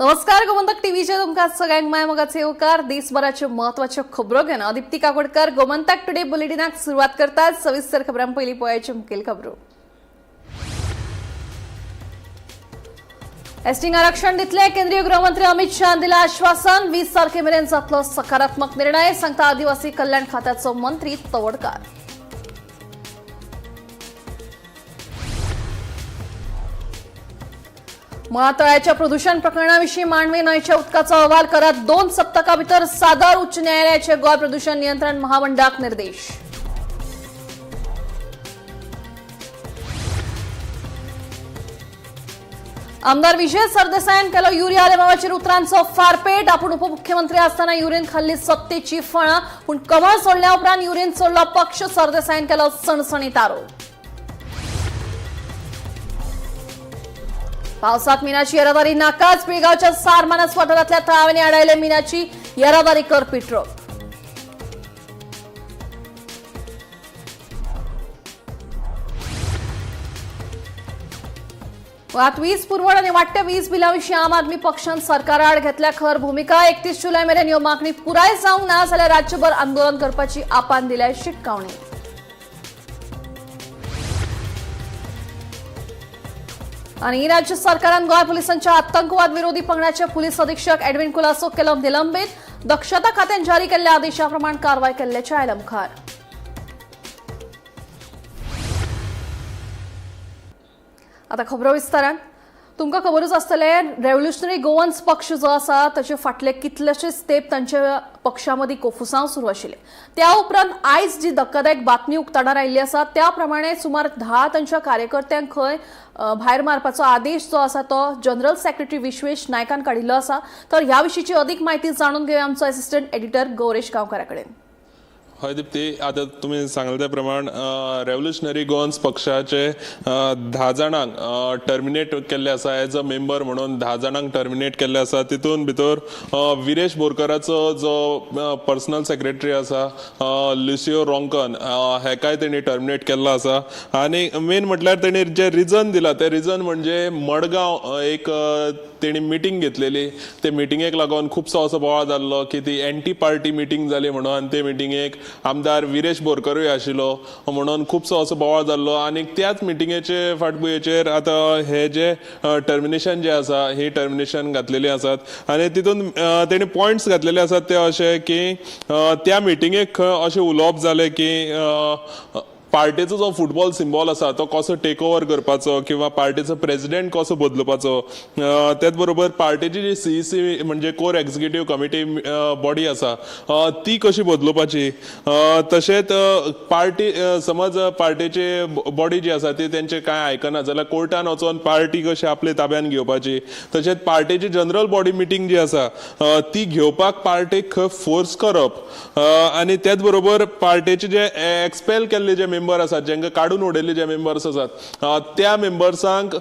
नमस्कार, गोमंतक टीव्हीचे तुमकां सगळ्यांक माय मोगाचे येवकार. देशभराच्यो महत्वाच्यो खबरो घेवन हांव दीप्ती काकोडकर गोमंतक टुडे बुलेटिनाक सुरवात करतात. सविस्तर खबरां पयलीं पळयाच्यो मुखेल खबरो. एसटींक आरक्षण दितले, केंद्रीय गृहमंत्री अमित शहान दिला आश्वासन. 20 तारखे मेरेन जातलो सकारात्मक निर्णय, सांगता आदिवासी कल्याण खात्याचो मंत्री तवडकार. मळा प्रदूषण प्रकरणाविषयी मांडवी न्हंयच्या उदकाचो अहवाल करात 2 सप्तकां भितर सादर, उच्च न्यायालयाचे गोंय प्रदूषण नियंत्रण महामंडळाक निर्देश. आमदार विजय सरदेसायान केलो युरी आलेमावाचेर उतरांचो फारपेट. आपूण उपमुख्यमंत्री असताना युरीन खाल्ली सत्तेची फळां, पूण कमळ सोडल्या उपरांत युरीन सोडलो पक्ष, सरदेसायान केलो सणसणीत आरोप. पावसात मिनाची येरादारी नाकाच, पिळगावच्या सारमानस वाठारांतल्या थळाव्यांनी आडायले मिनाची येरादारी करपी ट्रक. गोव्यात वीज पुरवण आणि वाडट्या वीज बिलाविशीं आम आदमी पक्षान सरकाराआड घेतल्या खर भूमिका. 31 जुलय मेरेन ह्यो मागणी पुराय जावंक ना जाल्यार राज्यभर आंदोलन करपाची आपान दिल्या शिटकावणी. आणि राज्य सरकारान गोंय पुलिसांच्या आतंकवाद विरोधी पंगडाचे पुलीस अधीक्षक एडविन कुलासो केलो निलंबित. दक्षता खात्यान जारी केल्ल्या आदेशाप्रमाण कारवाय केल्ल्याचे आयला मुखार. आता खबरो विस्तारान. तुमकां खबरूच आसतलें, रेव्होल्युशनरी गोवन्स पक्ष जो आसा ताचे फाटले कितलेशेच तेंप तांच्या पक्षा मदीं कोफुसांव सुरू आशिल्ले. त्या उपरांत आयज जी धक्कादायक बातमी उक्ताडार आयिल्ली आसा त्या प्रमाणे सुमार 10 तांच्या कार्यकर्त्यांक खंय भायर मारपाचो आदेश जो आसा तो जनरल सेक्रेटरी विश्वेश नायकान काडिल्लो आसा. तर ह्या विशींची अदीक म्हायती जाणून घेवया आमचो असिस्टंट एडिटर गौरेश गांवकारा कडेन. हय दीप्ती, आतां तुमी सांगले त्या प्रमाण रेव्होल्युशनरी गोवन्स पक्षाचे 10 जाणांक टर्मिनेट केल्ले आसा. एज अ मेंबर म्हणून 10 जाणांक टर्मिनेट केल्ले आसा. तितून भितर विरेश बोरकराचो जो पर्सनल सेक्रेटरी आसा लुसियो रोंकन हेकाय तेणी टर्मिनेट केल्लो आसा. आनी मेन म्हटल्यार तेणी जे रिजन दिला ते रिजन म्हणजे मडगांव एक तेणी मिटींग घेतलेली, ते मिटिंगेक लागून खुबसो असो बोवाळ जाल्लो की ती एंटी पार्टी मिटींग जाली म्हणून, आनी ते मिटिंगेक आमदार विरेश बोरकरूय आशिल्लो म्हणून खुबसो असो बोवाळ जाल्लो. आनी त्याच मिटिंगेचे फाटभुंयेचेर आतां हे जे टर्मिनेशन जे आसा ही टर्मिनेशन घातलेली आसात. आनी तितून तेणी पॉयंट्स घातलेले आसात ते अशे की त्या मिटिंगेक खंय अशें उलोवप जालें की पार्टेचो जो फुटबॉल सिम्बॉल आसा तो कसो टेक ओवर करपाचो किंवा पार्टेचो प्रेजिडेंट कसो बदलपाचो, त्याच बरोबर पार्टेची जी सीईसी म्हणजे कोर एक्झिक्युटीव कमिटी बॉडी आसा ती कशी बदलुपाची, तशेंच पार्टी समज पार्टेची बॉडी जी आसा ती तेंचे कांय आयकना जाल्यार कोर्टान वचोन पार्टी कशी आपले ताब्यान घेवपाची, तशेंच पार्टेची जनरल बॉडी मिटींग जी आसा ती घेवपाक पार्टेक खंय फोर्स करप, आनी त्याच बरोबर पार्टेचे जे एक्सपेल केल्ले जे मेंबर आसात, जेंका काडून उडयल्ले जे मेंबर्स आसात त्या मेंबर्सांक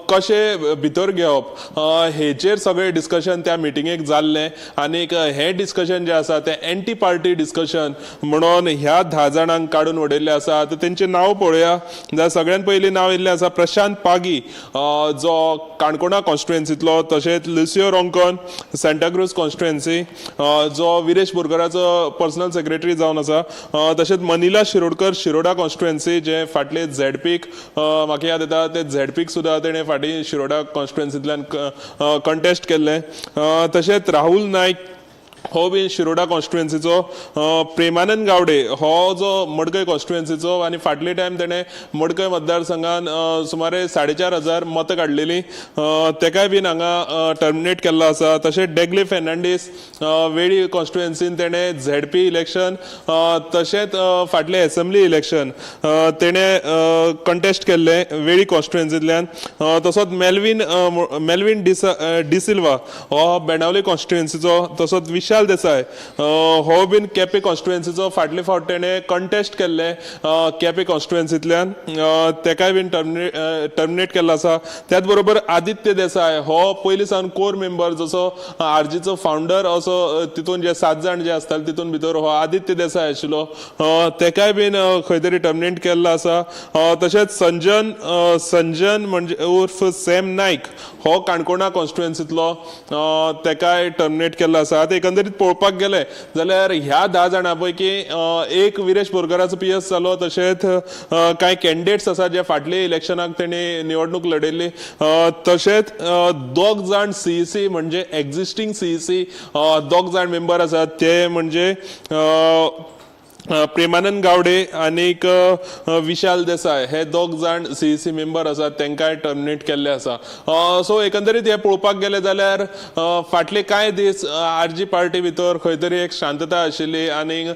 कशें भितर घेवप हेचेर सगळें डिस्कशन त्या मिटिंगेक जाल्लें. आनीक हें डिस्कशन जें आसा तें एंटी पार्टी डिस्कशन म्हणून ह्या 10 जाणांक काडून उडयल्लें आसा. आतां तेंचें नांव पळोवया जाल्यार सगळ्यान पयलीं नांव येयल्लें आसा प्रशांत पागी जो काणकोणा कॉन्स्टिट्युएन्सींतलो, तशेंच लुसियो रोंकन सांताक्रूज कॉन्स्टिट्युएन्सी जो विरेश बोरकराचो पर्सनल सेक्रेटरी जावन आसा, तशेंच मनिला शिरोडकर शिरोडा कॉन्स्टिट्युएन्सी जे फाटले झेडपीक म्हाका याद येता ते झेडपीक सुद्दां तेणें फाटीं शिरोडा कॉन्स्टिट्युएन्सींतल्यान कंटेस्ट केल्लें, तशेंच राहुल नायक हो बी शिरोडा कॉन्स्टिट्युएन्सीचो, प्रेमानंद गावडे हो जो मडकय कॉन्स्टिट्युएन्सीचो आनी फाटले टायम तेणें मडकय मतदारसंघान सुमारे 4,500 मतां काडलेलीं, तेकाय बीन हांगा टर्मिनेट केल्लो आसा. तशेंच डेगले फेर्नांडीस वेळी कॉन्स्टिट्युएन्सीन तेणें झेडपी इलेक्शन तशेंच फाटलें एसेंब्ली इलेक्शन तेणें कंटेस्ट केल्लें वेळी कॉन्स्टिट्युएन्सींतल्यान, तसोच मेल्विन डिसिल्वा हो बेणावली कॉन्स्टिट्युएन्सीचो, तसोच विशाल विशाल देसाय हो बीन केपे कॉन्स्टिट्युएन्सीचो फाटले फावट तेणें कंटेस्ट केल्ले केपे कॉन्स्टिट्युएन्सींतल्यान, तेकाय बीन टर्मिनेट केल्लो आसा. त्याच बरोबर आदित्य देसाय हो पयलीं सावन कोर मेंबर, जसो आरजीचो फावंडर असो तितून जे 7 जाण जे आसताले तितून भितर हो आदित्य देसाय आशिल्लो, तेकाय बीन खंय तरी टर्मिनेट केल्लो आसा. तशेंच संजन म्हणजे उर्फ सॅम नायक हो काणकोणा कॉन्स्टिट्युएन्सींतलो, तेकाय टर्मिनेट केल्लो आसा. आतां एकंदरीत पळोवपाक गेले जाल्यार ह्या 10 जाणां पैकी एक विरेश बोरकाराचो पी एस जालो, तशेंच कांय कॅन्डिडेट्स आसा जे फाटले इलेक्शनाक तेणी निवडणूक लढयल्ली, तशेंच 2 जाण सीईसी म्हणजे एक्झिस्टींग सीईसी 2 जाण मेंबर आसात, ते म्हणजे प्रेमानंद गावडे आनीक विशाल देसाय हे 2 जाण सीईसी मेंबर आसात, तांकांय टर्मिनेट केल्ले आसा. सो एकंदरीत हे पळोवपाक गेले जाल्यार फाटले कांय दीस आरजी पार्टी भितर खंय तरी एक शांतता आशिल्ली आनीक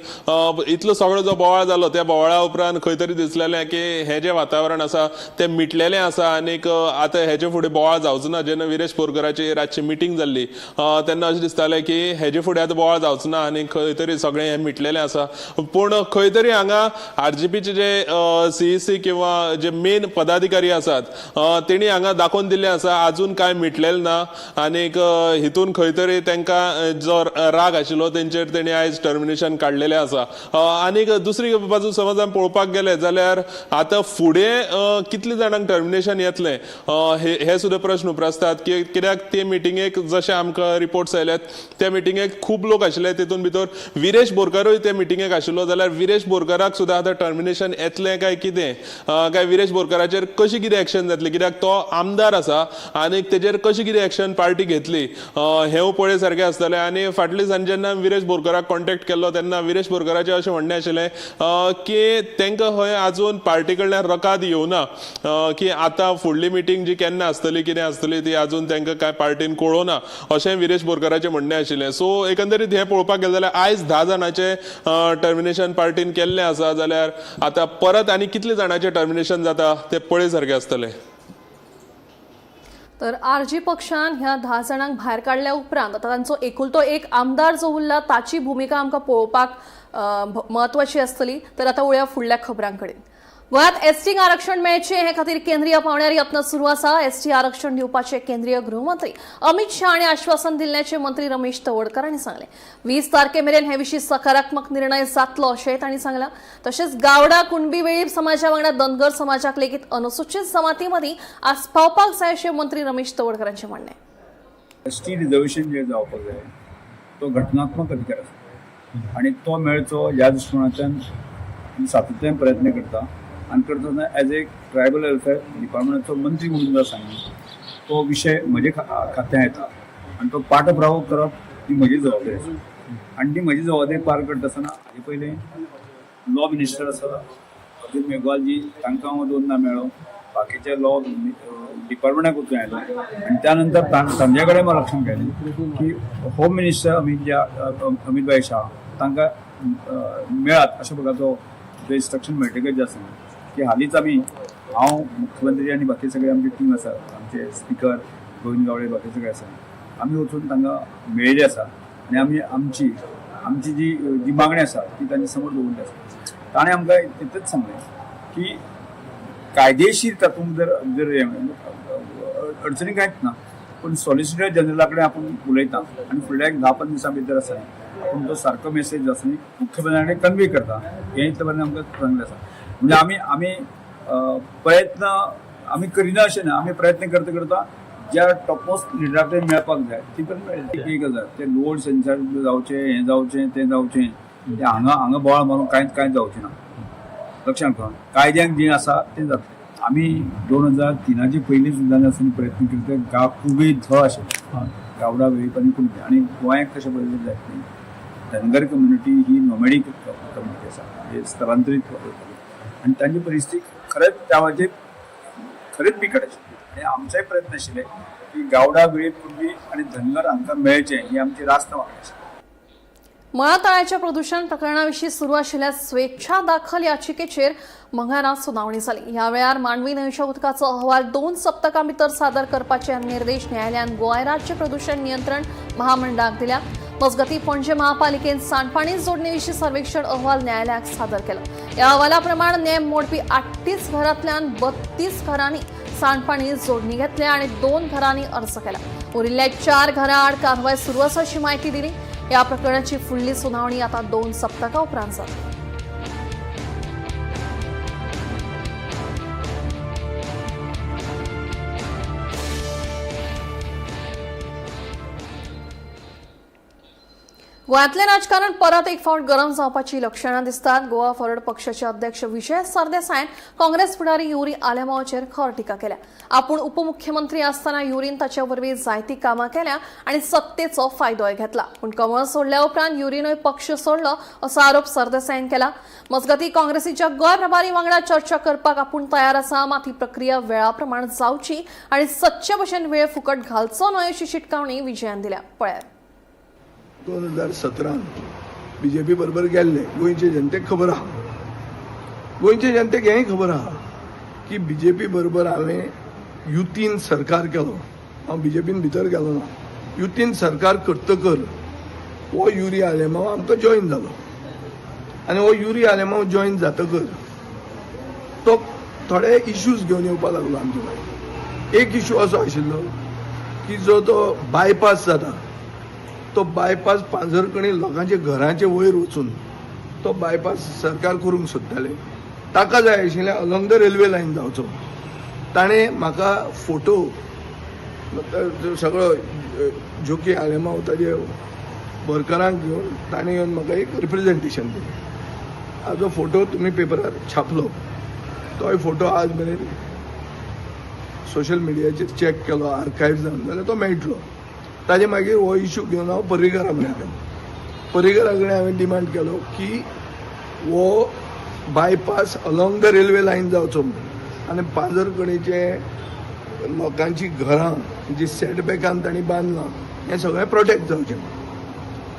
इतलो सगळो जो बोवाळ जालो त्या बोवाळा उपरांत खंय तरी दिसलेलें की हें जें वातावरण आसा तें मिटलेलें आसा आनीक आतां हेजे फुडें बोवाळ जावचो ना. जेन्ना विरेश बोरकराची रातची मिटींग जाल्ली तेन्ना अशें दिसतालें की हेजे फुडें आतां बोवाळ जावचो ना आनी खंय तरी सगळें हें मिटलेलें आसा. पूण खंय तरी हांगा आरजीपीचे जे सीईसी किंवा जे मेन पदाधिकारी आसात तेणी हांगा दाखोवन दिल्लें आसा आजून कांय मिटलेलें ना आनीक हितून खंय तरी तांकां जो राग आशिल्लो तेंचेर तेणी आयज टर्मिनेशन काडलेलें आसा. आनीक दुसरी बाजू समज आमी पळोवपाक गेले जाल्यार आतां फुडें कितले जाणांक टर्मिनेशन येतलें हे सुद्दां प्रश्न उप्रासतात की कित्याक ते मिटिंगेक जशे आमकां रिपोर्ट्स आयल्यात त्या मिटिंगेक खूब लोक आशिल्ले, तितून भितर विरेश बोरकारूय ते मिटिंगेक आशिल्लो, जाल्यार विरेश बोरकाराक सुद्दां आतां टर्मिनेशन येतलें काय कितें, काय विरेश बोरकाराचेर कशी कितें एक्शन जातली, कित्याक तो आमदार आसा आनी तेजेर कशी कितें एक्शन पार्टी घेतली हें पळय सारकें आसतलें. आनी फाटले दिसान जेन्ना विरेश बोरकाराक कॉन्टेक्ट केल्लो तेन्ना विरेश बोरकाराचें अशें म्हणणें आशिल्लें की तांकां खंय आजून पार्टी कडल्यान रकाद येवना की आतां फुडली मिटींग जी केन्ना आसतली कितें आसतली ती आजून तांकां कांय पार्टीन कळोवना अशें विरेश बोरकाराचें म्हणणें आशिल्लें. सो एकंदरीत हें पळोवपाक गेलें जाल्यार आयज 10 जाणांचें टर्मिनेशन पार्टीन केल्लें आसा, जाल्यार आतां परत आनी कितले जाणांचें टर्मिनेशन जाता तें पळय सारकें आसतलें. तर आरजी पक्षान ह्या 10 जाणांक भायर काडल्या उपरांत आतां तांचो एकुलतो एक आमदार जो उरला ताची भुमिका आमकां पळोवपाक म्हत्वाची आसतली. तर आतां वळया फुडल्या खबरां कडेन. गोंयांत एसटींक आरक्षण मेळचें हे खातीर केंद्रीय पांवड्यार यत्न सुरू आसा. एसटी आरक्षण दिवपाचे केंद्रीय गृहमंत्री अमित शाह हांणी आश्वासन दिल्ल्याचें मंत्री रमेश तवडकर हांणी सांगलें. 20 तारखे मेरेन हे विशीं सकारात्मक निर्णय जातलो अशेंय तांणी सांगलां. तशेंच गावडा कुणबी वेळीप समाजा वांगडा धनगर समाजाक लेगीत अनुसूचित जमाती मदीं आस्पावपाक जाय अशें मंत्री रमेश तवडकर हांचें म्हणणें. एसटी रिजर्वेशन जे जावपाक जाय तो घटनात्मक अधिकार आसा आनी तो मेळचो ह्या दृश्टिकोनांतल्यान सातत्यान प्रयत्न करता आनी करतना एज ए ट्रायबल वेलफेअर डिपार्टमेंटाचो मंत्री म्हणून जर सांगू तो विशय म्हजे खात्यां येता आनी तो पाठपुरावो करप ही म्हजी जबाबदारी आसा आनी ती म्हजी जबाबदारी पार करता आसतना हाजे पयलीं लॉ मिनिस्टर आसा अर्जून मेघवालजी तांकां हांव 2दा मेळ्ळो, बाकीचे लॉ डिपार्टमेंटाक वचून आयलो आनी त्या नंतर तांचे कडेन हांव लक्षांत केलें की होम मिनिस्टर अमित भाई शाह तांकां मेळात अशा प्रकारचो इन्स्ट्रक्शन मेळटकच जें आसा की हालींच आमी हांव मुख्यमंत्री आनी बाकी सगळे आमची टीम आसा, आमचे स्पिकर गोविंद गावडे बाकी सगळे आसा, आमी वचून तांकां मेळिल्ले आसा आनी आमी आमची आमची जी जी मागणी आसा ती तांच्या समोर दवरिल्ली आसा. ताणें आमकां तितलेंच सांगलें की कायदेशीर तातूंत जर जर अडचणी कांयच ना, पूण सॉलिसिटर जनरला कडेन आपूण उलयता आनी फुडल्या एक 10-15 दिसां भितर आसा आपूण तो सारको मेसेज आसा न्ही मुख्यमंत्र्या कडेन कन्वे करता हें इतलें पर्यंत आमकां सांगलें आसा. म्हणजे आमी आमी प्रयत्न आमी करिना अशें ना, आमी प्रयत्न करता करता ज्या टॉपमोस्ट लिडरा कडेन मेळपाक जाय ती पण मेळ्ळी. एक गजाल ते लोड सेन्सर जावचें, हें जावचें, तें जावचें, तें हांगा हांगा बोवाळ मारून कांयच कांयच जावचें ना. लक्षांत कर कायद्याक जें आसा तें जातलें. आमी 2003 पयलीं सुद्दां आसतना प्रयत्न करता गांव कुबे ध आशिल्ले गावडा वेळीप आनी कुणबी आनी गोंयाक कशें पळयलें जायत न्ही, धनगर कम्युनिटी ही नोमेडीक कम्युनिटी आसा, म्हणजे स्थलांतरीत आनी तांची परिस्थिती खरेंच त्या वेळाचेर खरेंच बिकट आशिल्ली आनी आमचेय प्रयत्न आशिल्ले की गावडा वेळीप कुणबी आनी धनगर हांकां मेळचें ही आमची रास्त मागणी आशिल्ली. मळा तळ्याच्या प्रदूषण प्रकरणाविशीं सुरू आशिल्ल्या स्वेच्छा दाखल याचिकेचेर मंगळारा सुनावणी जाली. ह्या वेळार मांडवी न्हंयच्या उदकाचो अहवाल 2 सप्तकां भितर सादर करपाचे निर्देश न्यायालयान गोंय राज्य प्रदूषण नियंत्रण महामंडळाक दिल्या. मजगतीं पणजे महापालिकेन सांडपाणी जोडणी विशीं सर्वेक्षण अहवाल न्यायालयाक सादर केलो. ह्या अहवाला प्रमाण नेम मोडपी 38 घरांतल्यान 32 घरांनी सांडपाणी जोडणी घेतल्या आणि 2 घरांनी अर्ज केला. उरिल्ल्या 4 घरां आड कारवाय सुरू आसा अशी माहिती दिली. या प्रकरणाची फुडली सुनावणी आता 2 सप्तकां उपरांत जातली. गोंयांतलें राजकारण परत एक फावट गरम जावपाची लक्षणां दिसतात. गोवा फॉरवर्ड पक्षाचे अध्यक्ष विजय सरदेसायन काँग्रेस फुडारी युरी आलेमांवचेर खर टिका केल्या. आपूण उपमुख्यमंत्री आसतना युरीन ताचे वरवीं जायतीं कामां केल्या आनी सत्तेचो फायदोय घेतला. पूण कमळ सोडल्या उपरांत युरीनूय पक्ष सोडलो असो आरोप सरदेसायन केला. मजगतीं काँग्रेसीच्या गोंय प्रभारी वांगडा चर्चा करपाक आपूण तयार आसा, मात ही प्रक्रिया वेळा प्रमाण जावची आनी सदचे भशेन वेळ फुकट घालचो न्हय अशी शिटकावणी विजयान दिल्या. पळयात. 2017 बीजेपी बरोबर गेल्ले गोंयचे जनतेक खबर आहा, गोंयचे जनतेक हेंय खबर आहा की बीजेपी बरोबर हांवें युतीन सरकार केलो. हांव बीजेपीन भितर गेलो ना. युतीन सरकार करतकर हो युरी आलेमांव आमकां जॉयन जालो आनी हो युरी आलेमांव जॉयन जातकर तो थोडे इश्यूज घेवन येवपाक लागलो आमचे कडेन. एक इश्यू असो आशिल्लो की जो तो बायपास जाता तो बायपास पांजरकणी लोकांच्या घरांचे वयर वचून तो बायपास सरकार करूंक सोदताले. ताका जाय आशिल्लें अलॉंग the railway line जावचो. ताणें म्हाका फोटो सगळो जोकी आलेमांव ताजे वर्करांक घेवन ताणें येवन म्हाका एक रिप्रेजेंटेशन दिलें. हाजो फोटो तुमी पेपरार छापलो. तोय फोटो आज मेरेन सोशल मिडियाचेर चॅक केलो, आर्कायव जावन जाल्यार तो मेळटलो. ताजे मागीर हो इशू घेवन हांव पर्रीकरा कडेन गेलो. पर्रीकरा कडेन हांवें डिमांड केलो की हो bypass along the railway line जावचो म्हणून आनी पांजरकडेचे लोकांची घरां जी सेटबॅकान तांणी बांदलां हें सगळें प्रोटेक्ट जावचें.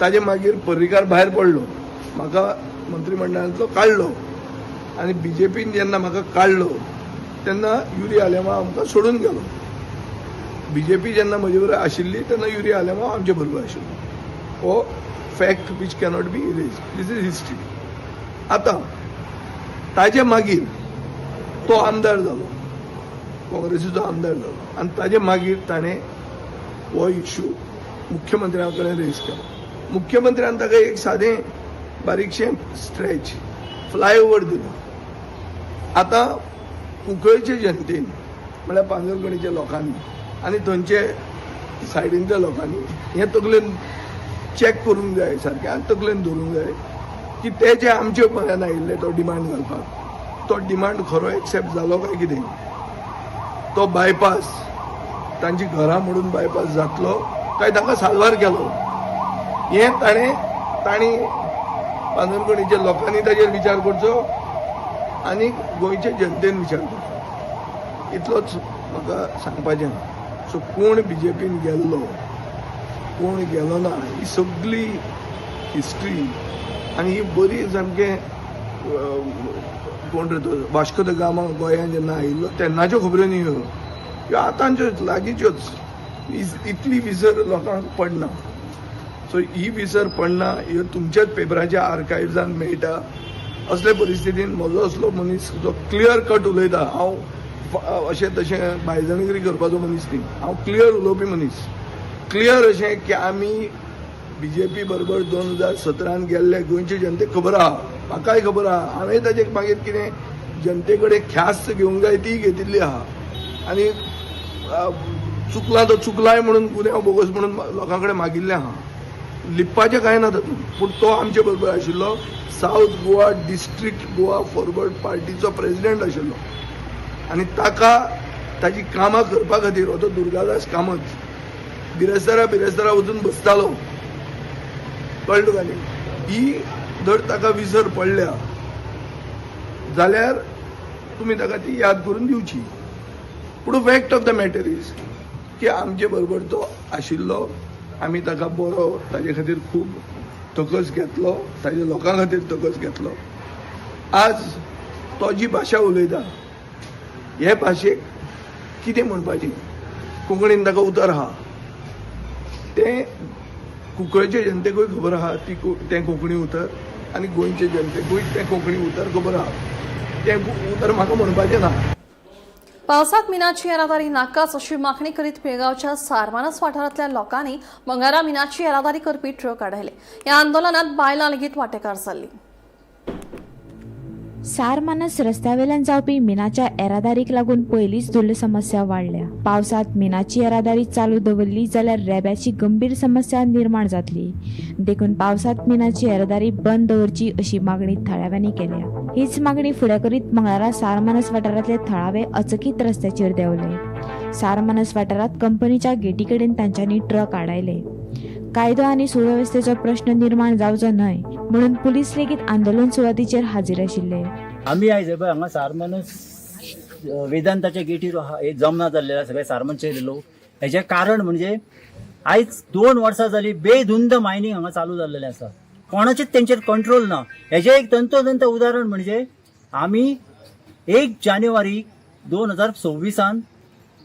ताजे मागीर पर्रीकार भायर पडलो, म्हाका मंत्रिमंडळांतलो काडलो आनी बीजेपीन जेन्ना म्हाका काडलो तेन्ना युरी आलेमांव आमकां सोडून गेलो. बीजेपी जेन्ना म्हजे बरोबर आशिल्ली तेन्ना युरी आलेमांव आमचे बरोबर आशिल्लो. हो fact which cannot be erase. This is history. आतां ताजे मागीर तो आमदार जालो, काँग्रेसीचो आमदार जालो आनी ताजे मागीर ताणें हो इशू मुख्यमंत्र्या कडेन रेज केलो. मुख्यमंत्र्यान ताका एक सादें बारीकशें स्ट्रेच फ्लायओवर दिलो. आतां कुंकळचे जनतेन म्हळ्यार पांजरकणीच्या लोकांनी आनी थंयचे सायडीनच्या लोकांनी हें तकलेन चॅक करूंक जाय सारकें आनी तकलेन धरूंक जाय की ते जे आमचे पर्यंत आयिल्ले तो डिमांड घालपाक, तो डिमांड खरो एक्सेप्ट जालो काय कितें, तो बायपास तांची घरां मोडून बायपास जातलो काय तांकां साल्वार केलो हें तांणी पांजरकणीच्या लोकांनी ताजेर विचार करचो आनी गोंयचे जनतेन विचार करचो. इतलोच म्हाका सांगपाचें. सो कोण बीजेपीन गेल्लो कोण गेलो ना ही सगळी हिस्ट्री आनी ही बरी सामकें कोण रे तो वास्को the Gama गोंयांत जेन्ना आयिल्लो तेन्नाच्यो खबऱ्यो न्ही ह्यो, ह्यो आतांच्यो लागींच्योच. इतली विसर लोकांक पडना. सो ही विसर पडना ह्यो तुमच्याच पेपराच्या आर्कायव्सान मेळटा. असले परिस्थितीन म्हजो असलो मनीस जो क्लियर कट उलयता, हांव अशें तशें बायजणगिरी करपाचो मनीस न्ही, हांव क्लियर उलोवपी मनीस. क्लियर अशें की आमी बीजेपी बरोबर 2017 गेल्ले गोंयचे जनतेक खबर आहा, म्हाकाय खबर आहा. हांवें ताजे मागीर कितें जनते कडेन ख्यास्त घेवंक जाय ती घेतिल्ली आहा आनी चुकला तो चुकलाय म्हणून गुन्यांव बोगस म्हणून लोकां कडेन मागिल्लें आहा. लिपपाचें कांय ना तातूंत. पूण तो आमचे बरोबर आशिल्लो, South Goa district Goa Forward पार्टीचो प्रेसिडेंट आशिल्लो आनी ताका ताजी कामां करपा खातीर हो तो दुर्गादास कामत बिरेस्तारा बिरेस्तारा वचून बसतालो. कळ्ळें तुका न्ही? ही जर ताका विसर पडल्या जाल्यार तुमी ताका ती याद करून दिवची. पूण fact of the matter is की आमचे बरोबर तो आशिल्लो, आमी ताका बरो ताजे खातीर खूब तकस घेतलो, ताजे लोकां खातीर तकस घेतलो. आज तो जी भाशा उलयता हे भाशेक कितें म्हणपाचें, कोंकणीन ताका उतर आहा तें. कुंकळचे जनतेकूय खबर आहा ती तें कोंकणी उतर आनी गोंयचे जनतेकूय तें कोंकणी उतर खबर आहा. तें उतर म्हाका म्हणपाचें ना. पावसात मिनाची येरादारी नाकाच अशी मागणी करीत पिळगांवच्या सारमानस वाठारांतल्या लोकांनी मंगळारा मिनाची येरादारी करपी ट्रक आडायले. ह्या आंदोलनात बायलां लेगीत वांटेकार जाल्ली. सारमानस रस्त्यावेल्यान जावपी मिनाच्या येरादारीक लागून पयलींच धुल्ल समस्या वाडल्या. पावसांत मिनाची येरादारी चालू दवरली जाल्यार रेब्याची गंभीर समस्या निर्माण जातली. देखून पावसांत मिनाची येरादारी बंद दवरची अशी मागणी थळाव्यांनी केल्या. हीच मागणी फुडें करीत मंगळारा सारमानस वाठारांतले थळावे अचकीत रस्त्याचेर देंवले. सारमानस वाठारांत कंपनीच्या गेटी कडेन तांच्यांनी ट्रक आडायले. कायदो आनी सुवेवस्थेचो प्रश्न निर्माण जावचो न्हय म्हणून पुलीस लेगीत आंदोलन सुवातीचेर हाजीर आशिल्ले. आमी आयज पळय हांगा सारमानस वेदांताच्या गेटीर हे जमना जाल्ले सगळे सारमानचे लोक. हेजें कारण म्हणजे आयज 2 वर्सां जाली बेधुंद मायनींग हांगा चालू जाल्लेलें आसा. कोणाचेच तेंचेर कंट्रोल ना. हेजें एक तंतोतंत उदाहरण म्हणजे आमी 1 जानेवारी 2026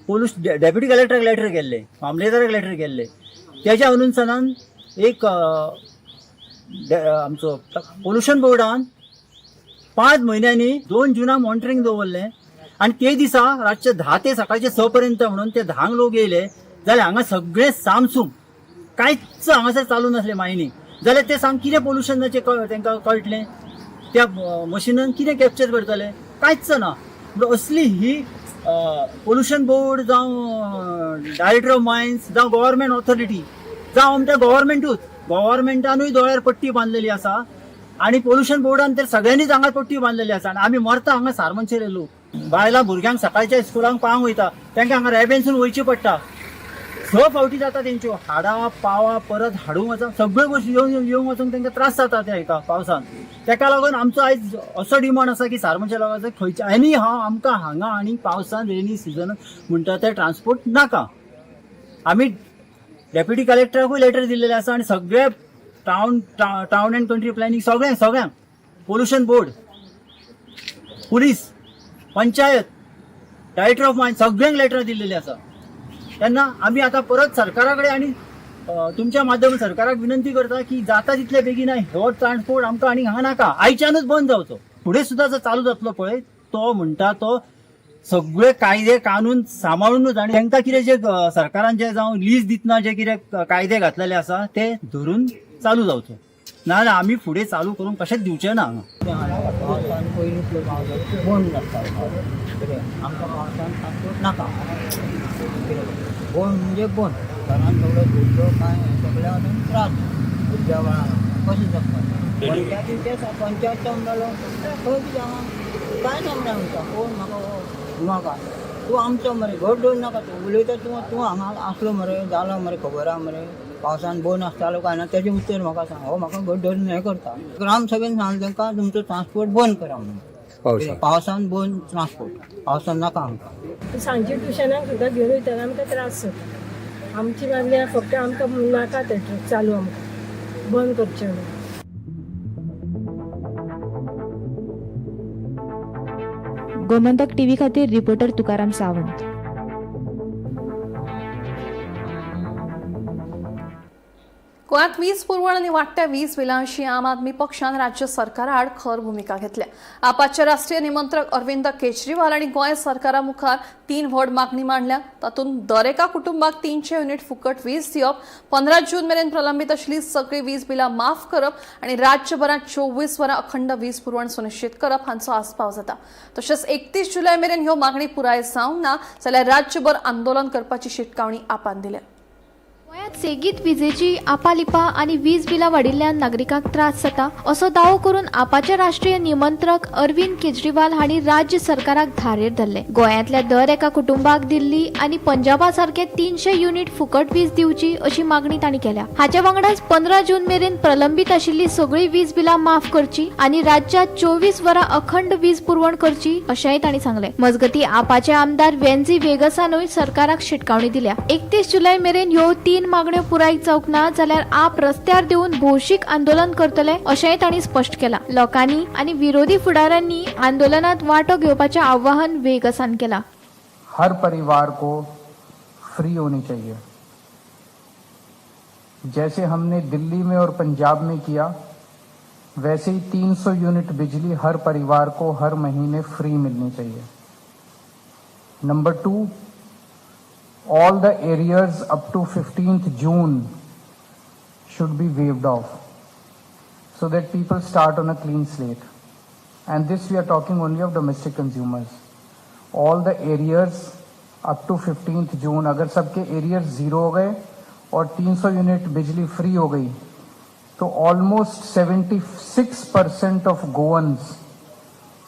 पोलूस डेप्युटी कलेक्टराक लेटर केल्ले, मामलेदाराक लेटर केल्ले. तेज्या अनुसारान एक आमचो पोल्युशन बोर्डान 5 म्हयन्यांनी 2 जुनाक मॉनिटरींग दवरलें आनी ते दिसा रातचे 10 ते सकाळचे 6 पर्यंत म्हणून ते 10 लोक येयले जाल्यार हांगा सगळें सामसूम कांयच हांगासर चालू नासलें मायनींग. जाल्यार ते सांग कितें पोल्युशनाचें तांकां कळटलें, त्या मशिनान कितें कॅप्चर करतले, कांयच ना. म्हणून असली ही पोल्युशन बोर्ड जावं डायरेक्टर ऑफ मायन्स जावं गव्हर्मेंट ऑथॉरिटी जावं आमच्या गव्हर्मेंटूच, गव्हर्मेंटानूय दोळ्यार पट्टी बांदलेली आसा आनी पोल्युशन बोर्डान तर सगळ्यांनीच हांगा पट्टी बांदलेली आसा. आनी आमी मरता हांगा सारमानशेले लोक. बायलां भुरग्यांक सकाळच्या स्कुलांक पावंक वयता, तांकां हांगा रेबेनसून वयचें पडटा. 6 फावटी जाता तेंच्यो, हाडां पावां परत हाडूंक वचूंक सगळ्यो गोश्टी येवन येवंक वचूंक तांकां त्रास जाता त्या हेका पावसान. तेका लागून आमचो आयज असो डिमांड आसा की सारमानच्या लोकांचो खंयच्या आनी हांव आमकां हांगा आनी पावसान रेनी सिजन म्हणटा ते ट्रान्सपोर्ट नाका. आमी डेप्युटी कलेक्टराकूय लेटर दिल्लेले आसा आनी सगळे town town and country planning सगळ्यांक सगळ्यांक pollution board, police, panchayat, director of mine सगळ्यांक लेटर दिल्लेली आसा. तेन्ना आमी आतां परत सरकारा कडेन आनी तुमच्या माध्यमांत सरकाराक विनंती करता की जाता तितले बेगीन हो ट्रान्सपोर्ट आमकां आनी हांगा नाका, आयच्यानूच बंद जावचो. फुडें सुद्दां जर चालू जातलो पळय तो म्हणटा तो सगळे कायदे कानून सांबाळूनच आनी तांकां कितें जे सरकारान जे जावं लीज दितना जे कितें कायदे घातलेले आसा ते धरून चालू जावचो, नाजाल्यार आमी फुडें चालू करूंक कशेंच दिवचे ना हांगा. पावसान पयलीं पावसाचो बंद नासता कितें आमकां पावसान ट्रान्सपोर्ट नाका, कितें बंद म्हणजे बंद. घरान सगळो धुल्लो काय सगळ्या वटेन त्रास, भुरग्या बाळांक कशें जगपाचें. पंचायती ते पंचायत मेलो खंय कितें हांगा कांय ना मरे आमकां कोण म्हाका नाका तूं आमचो मरे घट दवर नाका, तूं उलयता तूं तूं हांगा आसलो मरे जालो मरे खबर आहा मरे पावसान बंद आसतालो काय ना तेजें उत्तर म्हाका सांग. हो म्हाका घट धरून हें करता. ग्रामसभेन सांगलें तांकां तुमचो ट्रान्सपोर्ट बंद करा म्हणून, पावसान बंद ट्रान्सपोर्ट, पावसान नाका आमकां. सांजचे ट्युशनाक सुद्दां घेवन वयतना आमकां त्रास जाता. आमची मागणी फक्त आमकां नाका ते ट्रक चालू, आमकां बंद करचे म्हणून. गोमंतक टीव्ही खातीर रिपोर्टर तुकाराम सावंत. गोंयांत वीज पुरवण आनी वाडट्या वीज बिलां विशीं आम आदमी पक्षान राज्य सरकारा आड खर भुमिका घेतल्या. आपाचे राष्ट्रीय निमंत्रक अरविंद केजरीवाल आनी गोंय सरकारा मुखार 3 व्हड मागणी मांडल्या. तातूंत दरेका कुटुंबाक 300 युनिट फुकट वीज दिवप, 15 जून मेरेन प्रलंबीत आशिल्ली सगळीं वीज बिलां माफ करप आनी राज्यभरांत 24 वरां अखंड वीज पुरवण सुनिश्चित करप हांचो आस्पाव जाता. तशेंच 31 जुलय मेरेन ह्यो मागणी पुराय जावंक ना जाल्यार राज्यभर आंदोलन करपाची शिटकावणी आपान दिल्या. गोंयांत सेगीत विजेची आपालिपा आनी वीज बिलां वाडिल्ल्यान नागरिकांक त्रास जाता असो दावो करून आपाचे राष्ट्रीय निमंत्रक अरविंद केजरीवाल हांणी राज्य सरकाराक धारेर धरले. गोंयांतल्या दर एका कुटुंबाक दिल्ली आनी पंजाबा सारके 300 युनिट फुकट वीज दिवची अशी मागणी तांणी केल्या. हाचे वांगडाच 15 जून मेरेन प्रलंबीत आशिल्ली सगळी वीज बिलां माफ करची आनी राज्यात 24 वरां अखंड वीज पुरवण करची अशेंय तांणी सांगलें. मजगतीं आपाचे आमदार वेन्झी वेगसानूय सरकाराक शिटकावणी दिल्या. 31 जुलय मेरेन ह्यो 3 मागण्यो पुराय जावंक ना जाल्यार आप रस्त्यार देवन भौशीक आंदोलन करतले अशेंय तांणी स्पश्ट केलां. लोकांनी आनी विरोधी फुडाऱ्यांनी आंदोलनात वांटो घेवपाचें आवाहन वेगसान केलां. हर परिवार को फ्री होनी चाहिए। जैसे हमने दिल्ली में और पंजाब में किया, वैसे ही 300 यूनिट बिजली हर परिवार को हर महीने फ्री मिलनी चाहिए। Number 2, all the arrears up to 15th June should be waived off so that people start on a clean slate. And this we are talking only of domestic consumers. All the arrears up to 15th June, अगर सबके arrears zero हो गए और 300 unit बिजली free हो गई, तो almost 76% of Goans,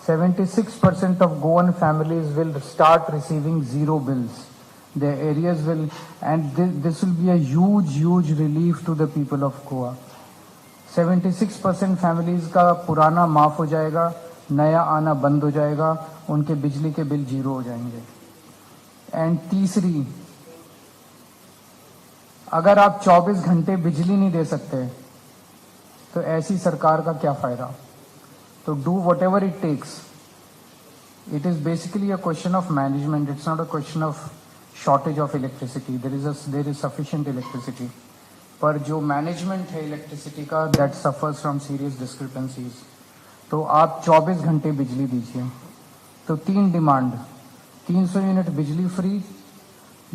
76% of Goan families will start receiving zero bills. Their arrears will, and this will be a huge, huge relief to the people of Goa. 76% families का पुराना माफ हो जाएगा, नया आना बंद हो जाएगा, उनके बिजली के बिल जीरो हो जाएंगे। एंड तीसरी, अगर आप 24 घंटे बिजली नहीं दे सकते, तो ऐसी सरकार का क्या फायदा? तो do whatever it takes. It is basically a question of management. It's not a question of shortage of electricity. There is sufficient electricity, पर जो मैनेजमेंट है इलेक्ट्रिसिटी का, that suffers from serious discrepancies. तो आप 24 घंटे बिजली दीजिए। तो तीन डिमांड: 300 यूनिट बिजली free,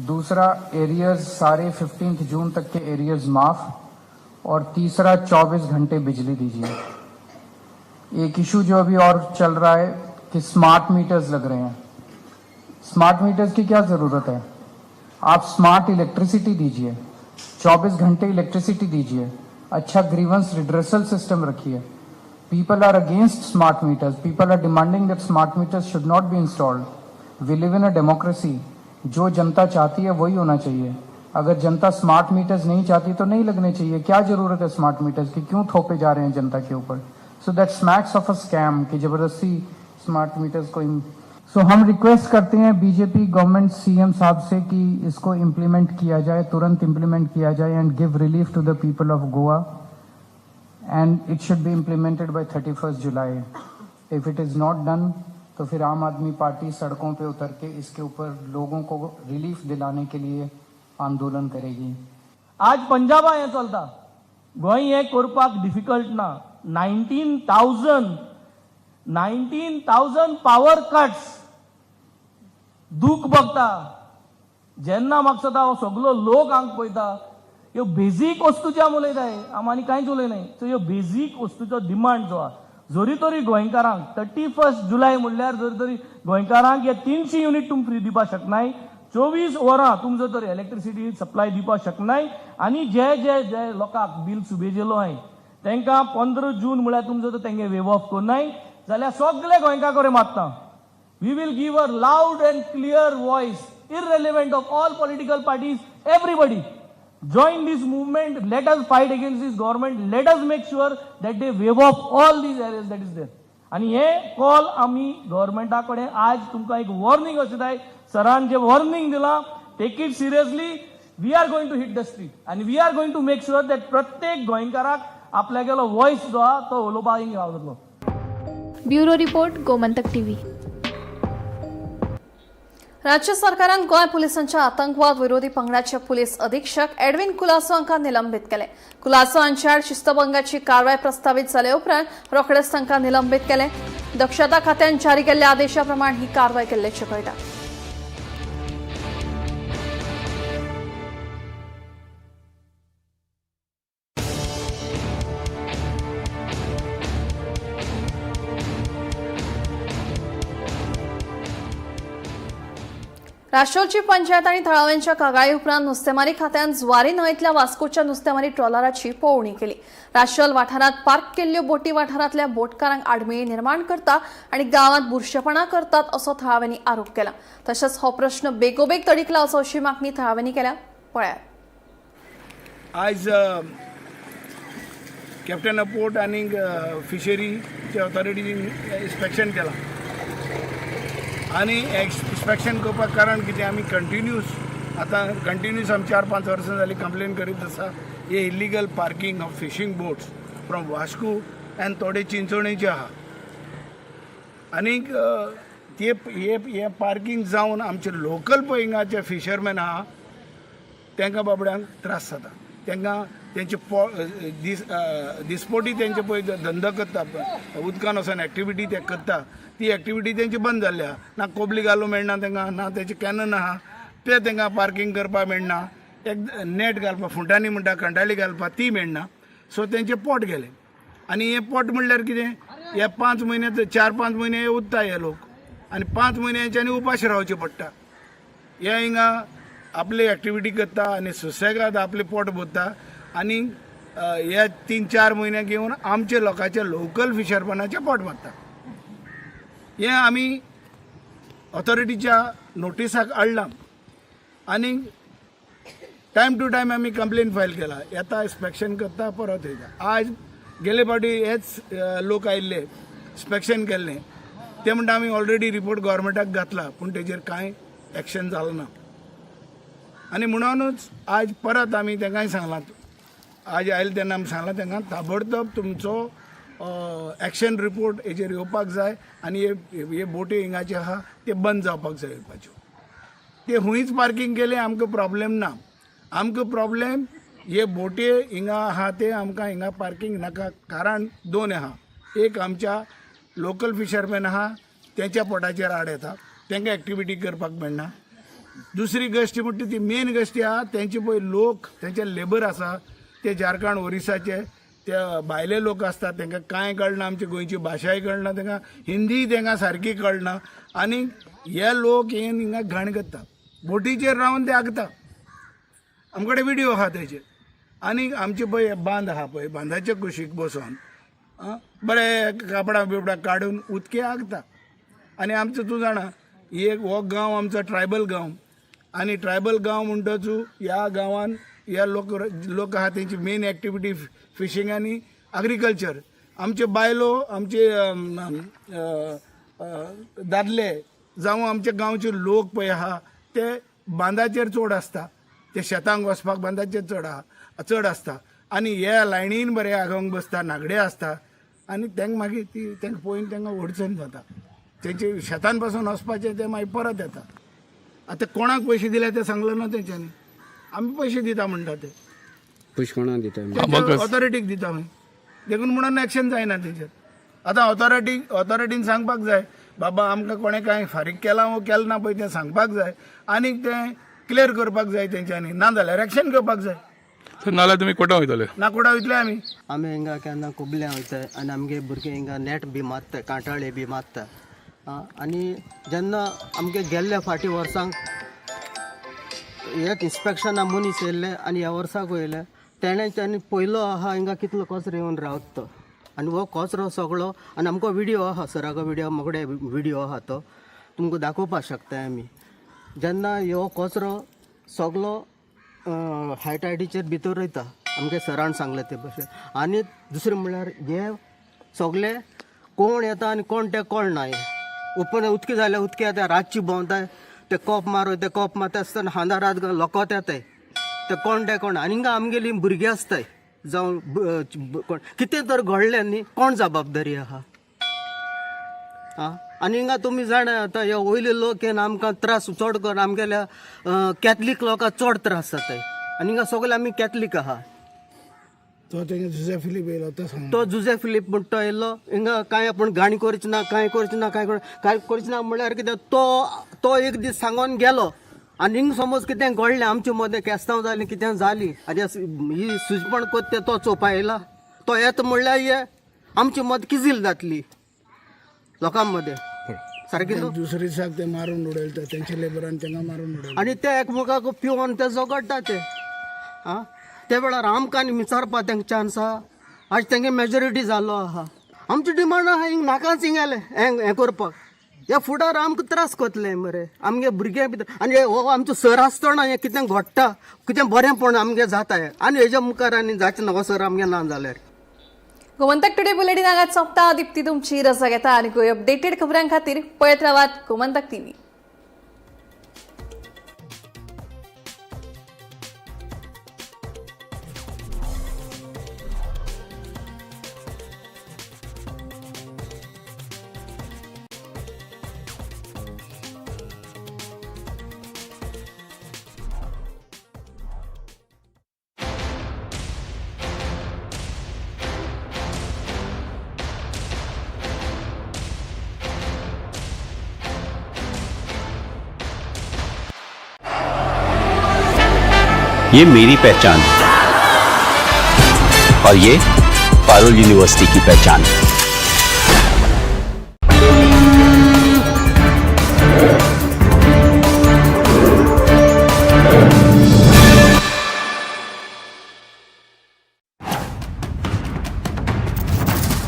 दूसरा arrears, सारे 15 जून तक के एरियर्स माफ और तीसरा 24 घंटे बिजली दीजिए। एक इशू जो अभी और चल रहा है कि स्मार्ट मीटर्स लग रहे हैं। स्मार्ट मीटर्स की क्या जरूरत है? आप स्मार्ट इलेक्ट्रिसिटी दीजिए, 24 घंटे इलेक्ट्रिसिटी दीजिए, अच्छा ग्रीवेंस रिड्रेसल सिस्टम रखिए। People are against smart meters. People are demanding that smart meters should not be installed. We live in a democracy. जो जनता चाहती है, वही होना चाहिए। अगर जनता स्मार्ट मीटर्स नहीं चाहती, तो नहीं लगने चाहिए। क्या जरूरत है स्मार्ट मीटर्स की? क्यों थोपे जा रहे हैं जनता के ऊपर? So that smacks of a scam कि जबरदस्ती स्मार्ट मीटर्स को। सो हम रिक्वेस्ट करते हैं बीजेपी गवर्नमेंट, सीएम साहब से कि इसको इम्प्लीमेंट किया जाए, तुरंत इम्प्लीमेंट किया जाए and give relief to the people of Goa, and it should be implemented by 31st July. If it is not done, तो फिर आम आदमी पार्टी सड़कों पे उतर के इसके ऊपर लोगों को रिलीफ दिलाने के लिए आंदोलन करेगी। आज पंजाबा हें चलता, गोंय हें करपाक डिफिकल्ट ना। 19,000, 19,000 power cuts. दूख बघता जेन्ना म्हाका दिसता हो सगलो लोक हांगा पळयता। ह्यो बेजीक वस्तूचे आमी उलयताय, आमी आनी कांयच उलयनाय। सो ह्यो बेजीक वस्तूचो डिमांड जो आहा, जरी तरी गोंयकारांक 31 जुलय म्हणल्यार जरी तरी गोंयकारांक हे 300 युनीट तुमी फ्री दिवपाक शकनाय, 24 वरां तुमचो तर इलेक्ट्रिसिटी सप्लाय दिवपाक शकनाय आनी जे जे जे लोकांक बील सुबेजेलो आहाय, तांकां 15 जून म्हळ्यार तुमचो तर तेंगे वेव ऑफ करनाय जाल्यार सगळे गोंयकार कडेन मागता, we will give a loud and clear voice, irrelevant of all political parties. Everybody join this movement. Let us fight against this government. Let us make sure that they waive off all these arrears that is there. आणि हे call आमी गव्हर्मेंटा कडेन आज तुमकां एक warning अशें जाय। सरान जे वॉर्निंग दिलां, take it seriously. We are going to hit the street आनी we are going to make sure that प्रत्येक गोंयकाराक आपल्यागेलो वॉयस जो आहा तो उलोवपाक गावतलो। Bureau report, Gomantak TV. राज्य सरकारान गोंय पुलिसांच्या आतंकवाद विरोधी पंगडाचे पुलीस अधीक्षक एडविन कुलासो हांकां निलंबीत केले। कुलासो हांचे आड शिस्तभंगाची कारवाय प्रस्तावीत जाले उपरांत रोखडेच तांकां निलंबीत केले। दक्षता खात्यान जारी केल्ल्या आदेशा प्रमाण ही कारवाय केल्ल्याचें कळटा। राशोलची पंचायत आनी थळाव्यांच्या कागाळी उपरांत नुस्तेमारी खात्यान जुवारी न्हंयेंतल्या वास्कोच्या नुस्तेमारी ट्रॉलराची पळोवणी केली। राशोल वाठारांत पार्क केल्ल्यो बोटी वाठारांतल्या बोटकारांक आडमेळी निर्माण करता आनी गांवांत बुरशेपणा करतात, असो थळाव्यांनी आरोप केला। तशेंच हो प्रश्न बेगोबेग तडीक लावचो, अशी मागणी थळाव्यांनी केल्या। पळयात। आयज कॅप्टन ऑफ पोर्ट आनी फिशरीच्या ऑथॉरिटीन इन्स्पेक्शन केलां आनी इन्स्पेक्शन करपाक कारण कितें, आमी कंटिन्यूस आतां कंटिन्यूस आमी 4-5 वर्सां जालीं कंप्लेन करीत आसा, हे illegal parking of fishing boats from Vasco आनी थोडे चिंचोणेचे आहा। आनीक ते हे हे पार्कींग जावन आमचे लोकल पळय हिंगाचे फिशरमॅन आहा, तांकां बाबड्यांक त्रास जाता। तांकां तेंचे पो दीस दिसपोटी तेंचे पळय धंदो करता, उदकान वचोन एक्टिविटी ते करता, ती एक्टिविटी तेंची बंद जाल्ली आहा. ना कोबली घालूंक मेळना तांकां, ना तेंचे कॅनन आहा ते तांकां पार्कींग करपाक मेळना, एक नेट घालपाक फुंटांनी म्हणटा कंटाळी घालपाक ती मेळना. सो तेंचें पोट गेलें. आनी हें पोट म्हणल्यार कितें, हे 5 म्हयने 4-5 म्हयने हे उत्ता हे लोक आनी 5 म्हयन्यांच्यानी उपाशी रावचें पडटा. हे हिंगा आपली एक्टिविटी करता आनी सुसेगाद आपलें पोट भरता आनी हे 3-4 म्हयने घेवन आमचे लोकांचे लोकल फिशरमॅनाचें पोट मारता. हें आमी ऑथॉरिटीच्या नोटिसाक हाडलां आनी टायम टू टायम आमी कंप्लेन फायल केला. येता इन्स्पेक्शन करता परत वयता. आज गेले फावटी हेच लोक आयिल्ले इन्स्पेक्शन केल्लें, ते म्हणटा आमी ऑलरेडी रिपोर्ट गव्हर्मेंटाक घातला, पूण तेजेर कांय एक्शन जालें ना. आनी म्हणूनच आज परत आमी तांकांय सांगलां, आज आयले तेन्ना आमी सांगलां तांकां ताबडतोब तुमचो एक्शन रिपोर्ट हेजेर येवपाक जाय आनी हे बोटी हिंगाचे आहा ते बंद जावपाक जाय येवपाच्यो. ते हुंयच पार्कींग केलें आमकां प्रॉब्लेम ना, आमकां प्रॉब्लेम हे बोटी हिंगा आहा ते आमकां हिंगा पार्कींग नाका. कारण 2 आहा, एक आमच्या लोकल फिशरमॅन आहा तेंच्या पोटाचेर आड येता, तांकां एक्टिविटी करपाक मेळना. दुसरी गोश्ट म्हणटा ती मेन गोश्टी आहा तेंचे पळय लोक तेंचे लेबर आसा ते झारखंड ओरिसाचे ते भायले लोक आसता, तांकां कांय कळना, आमची गोंयची भाशाय कळना तांकां, हिंदी तांकां सारकी कळना आनी हे लोक हे हिंगा घाण करता, बोटीचेर रावन ते आगता. आमचे कडेन विडियो आहा तेजे. आनी आमचे पळय बांद आहा पळय, बांदाच्या कुशीक बसोन बरे कापडां बिपडां काडून उदके आगता. आनी आमचो तूं जाणा एक हो गांव आमचो ट्रायबल गांव आनी ट्रायबल गांव म्हणटच ह्या गांवान ह्या लोक लोक आहा तेंची मेन एक्टिविटी फिशींग आनी एग्रीकल्चर. आमचे बायलो आमचे दादले जावं आमचे गांवचे लोक पळय आहा ते बांदाचेर चड आसता, ते शेतांक वचपाक बांदाचेर चड आहा चड आसता आनी हे लायनीन बरे आगोंक बसता, नागडे आसता आनी तांकां मागीर ती तांकां पळोवन तांकां अडचण जाता, तेंचे शेतान पासून वचपाचें ते मागीर परत येता. आतां कोणाक पयशे दिल्या ते सांगलें ना तेंच्यांनी, आमी पयशे दिता म्हणटा ते पयशे कोणाक दिता, ऑथॉरिटीक दिता आमी, देखून म्हणून एक्शन जायना तेंचेर. आतां ऑथॉरिटीन सांगपाक जाय बाबा आमकां कोणें कांय फारीक केलां वो केलें ना पळय तें सांगपाक जाय आनी तें क्लियर करपाक जाय तेंच्यांनी, ना जाल्यार एक्शन घेवपाक जाय. नाल्यार तुमी कोर्टां वयतले? ना कोर्टां वयतले आमी. आमी हिंगा केन्ना कोबल्या वयताय आनी आमगे भुरगे हिंगा नेट बी मारता, कांटाळे बी मारता. आनी जेन्ना आमगे गेल्ल्या फाटी वर्सांक एक इन्स्पेक्शना मनीस येयल्ले आनी ह्या वर्साक वयले तेणें ताणें पयलो आहा हिंगा कितलो कचरो येवन रावता तो आनी हो कचरो सगळो आनी आमकां विडियो आहा सरागो विडियो मोगडे विडियो आहा तो तुमकां दाखोवपाक शकताय आमी. जेन्ना हो कचरो सगळो हायटायडीचेर भितर वयता आमगे सरान सांगलें ते भशेन. आनी दुसरें म्हणल्यार हे सगळे कोण येता आनी कोण ते कळना, हे ओपन उदकी जाल्यार उदकी येता, रातची भोंवताय ते कोप मारो ते कोप मारता आसतना हांदा रात लोकोत येताय ते कोण ते कोण. आनी हिंगा आमगेली भुरगीं आसताय जावं कोण कितें तर घडलें न्ही कोण जबाबदारी आहा. आं आनी हिंगा तुमी जाणा आतां हे वयले लोक येवन आमकां त्रास चड करून आमगेल्या कॅथलीक लोकांक चड त्रास जाताय आनी हिंगा सगळे आमी कॅथलीक आहा. तो तेंगे जुजे फिलीप येयलो तो सांग, तो जुजे फिलीप म्हणटा तो येयलो हिंगा कांय आपूण गाणी करची ना कांय करची ना कांय कांय करची ना म्हणल्यार कितें तो तो एक दीस सांगोन गेलो आनी हिंग समज कितें घडलें आमचे मदें केस्तांव जालें कितें जाली आनी ही सुजपण कोत्ते तो चोवपा येयला तो येता म्हणल्यार हे आमचे मद किजील जातली लोकां मदें सारकें. दुसरे दिसाक ते मारून उडयले तेंच्या लेबरान तांकां मारून उडयले आनी ते एकमेकाक पिवन ते झगडटा ते. आं ते वेळार आमकां आनी विचारपा तांकां चान्स आहा. आज तेंगे मेजॉरिटी जाल्लो आहा, आमची डिमांड आहा हिंग नाकाच हिंगाले हें करपाक. ह्या फुडार आमकां त्रास कोतले मरे आमगे भुरग्यां भितर. आनी हो आमचो सर आसतना हें कितें घडटा कितें बरेंपण आमगे जाता आनी हेज्या मुखार आनी जाचें ना हो सर आमगे ना जाल्यार. गोमंतक टुडे बुलेटिन हांगाच सोंपता. दीप्ती तुमची रजा घेता आनी अपडेटेड खबरां खातीर पळयत रावात गोमंतक टीव्ही. ये मेरी पहचान और ये पारुल यूनिवर्सिटी की पहचान।